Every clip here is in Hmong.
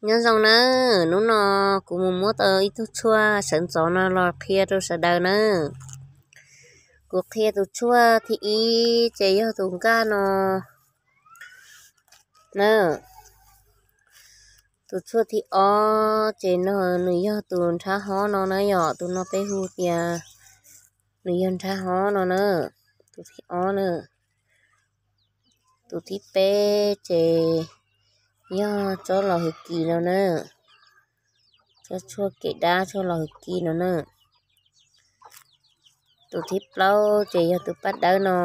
Nyob zoo nawb, hnub no kuv mus muab tau ib tug tshuaj sawv ntxov no los qhia rau sawv daws nawb. Kuv qhia tus tshuaj thib ib ces yog tus nkaj no na. Tus tshuaj thib ob ces no nws yog tus nrhab hob no na yom, tus no peb hu tias nws yog nrhab hob no na, tus thib ob na. Tus thib peb ces yog tsob los hwj kis no na, tsob tshuaj kev dab tsob los hwj kis no na. Tus thib plaub ces yog tus paj dawb no.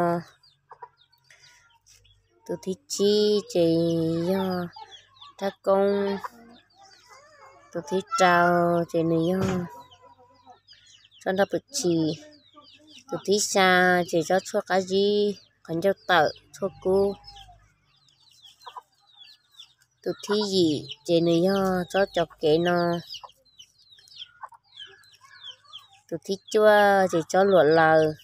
Tus thib tsib ces yog rab koob. Tus thib rau ces nws yog tsob nrab pwm tshis. Tus thib xya ces tsob tshuaj qab zib, qhov ncauj tawm, tshuaj kub. Tus thib yim ces nws yog tsob cov kev no. Tus thib cuaj ces tsob luam laws.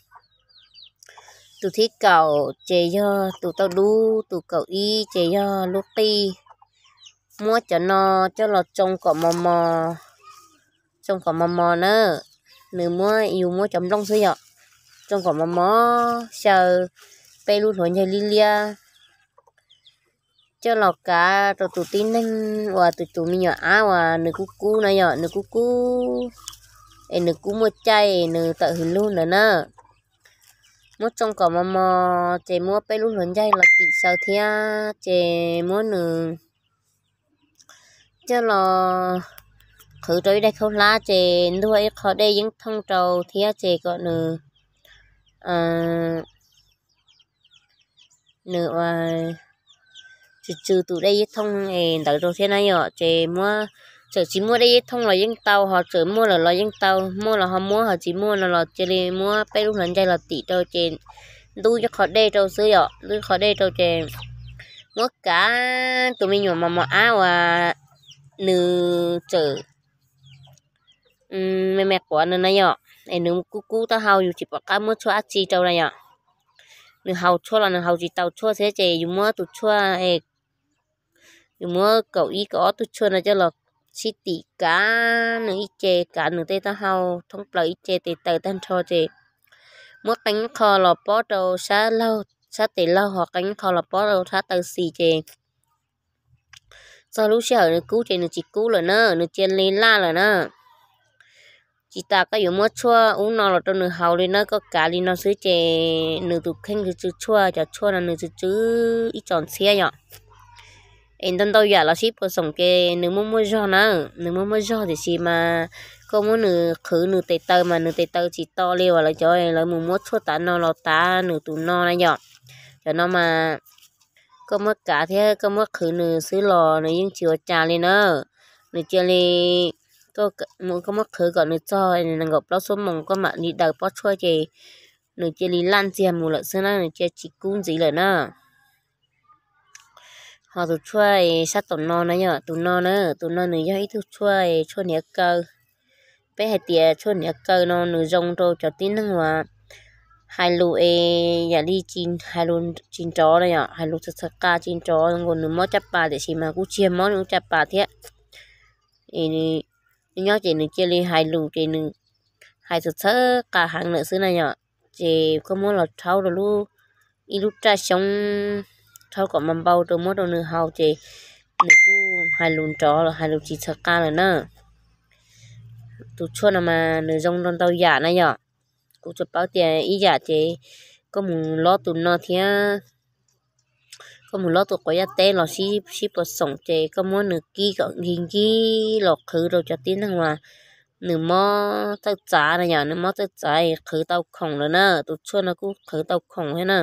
Tus thib kaum ces yog tus tauj dub, tus kaum ib ces yog lub qij. Muab cov no coj los tsoo kom mos mos, tsoo kom mos mos na. Nws muab, yus muab cov nplooj xwb yom, tsoo kom mos mos, xyaw peb lub hluav ncaig liab liab, coj los kav rau tus tib neeg uas tus, tus me nyuam ab uas nws kub kub na yom, nws kub kub es nws kub muaj caij nws tawm hws lug ntawd na. Muab tsoo kom mos mos ces muab peb lub hluav ncaig los tim xyaw thiab ces muab nws coj los qhwv rau ib daim khaub hlab ces ntuag ib qho dej yeeb thooj rau thiab ces kom nws, nws ua tsw tsw tus dej yeeb thooj es ntawd rau thiab na yom. Ces muab, txawm tsis muaj dej yeeb thooj los yeej tau, ho txawm muaj lawm los yeej tau, muaj los ho muab, ho tsis muaj no los cia li muab peb lub hluav ncaig los tim rau ces ntub ib qho dej rau xwb yom, ntub ib qho dej rau ces muab kav tus me nyuam mos mos ab uas nws txawm me me quav no na yom, es nws kub kub taub hau, yus tsis pom qab muab tshuaj dab tsi rau na yom. Nws haus tshuaj los nws haus tsis tau tshuaj thiab ces yus muab tus tshuaj, yus muab kaum ib kaum ob tug tshuaj no coj los sib tim kav nws ib ce, kav nws tej taub hau thoob plaws ib ce tes taw tag nrho ces muab qee qho los pob rau sab laug, sab tes laug, ho qee qho los pob rau sab taw xis ces txog lub sij hawm nws kub ces nws tsis kub lawm na, nws cia li laj lawm na. Tsis tas koj yuav muab tshuaj ub no los rau nws haus li na, koj kav li no xwb ces nws tus kheej tsw tsw tshuaj, cov tshuaj no nws tsw tsw ib tsoom ntxhiab yom. Es ntau ntau yam los sib puas xoom ces nws muaj muaj zog na, nws muaj muaj zog tiam sis mas koj muab nws qhwv nws tes taw mas nws tes taw tsis to li uas lawv cov lawv mus muab tshuaj tav no los tav nws tus no na yom. Cov no mas koj muab kav thiab koj muab qhwv nws xwb los nws yeej tsis ua cas li na. Nws cia li, koj muab qhwv kom nws txog nees nkaum plaub xuab moos koj mam li daws pob tshuaj ces nws cia li laj ntxiag mus lawm xwb na, nws cia tsis kub ntxiv lawm na. Ho tus tshuaj sab tom no na yom, tus no na, tus no nws yog ib tug tshuaj, tshuaj hniav kaw. Peb hais tias tshuaj hniav kaw no nws zoo rau cov tib neeg uas hais lus es yam li hais lus tsis nrov na yom, hais lus txhawv txhawv qa tsis nrov, nkaus nws mob caj pas tiam sis mas kuj tsis yog mob nws caj pas thiab. Nws nyob ces nws cia li hais lus ces nws hais txhawv txhawv qa heev lawm xwb na yom. Ces koj muab los rhaub rau lub, ib lub raj xyoob, rhaub kom npau npau rau muab rau nws haus ces nws kuj hais lus nrov los hais lus tsis txhawv qa lawm na. Tus tshuaj no mas nws zoo rau ntau yam na yom. Kuv tsuas paub tias ib yam ces koj mus lob tus no thiab, koj mus lob tus quav yaj teb los sib puas xoom ces koj muab nws kib kom nkig nkig los qhwv rau cov tib neeg uas nws mob txawj txav na yom, nws mob txawj txav qhwv tau khoom lawm na, tus tshuaj no kuj qhwv tau khoom thiab na.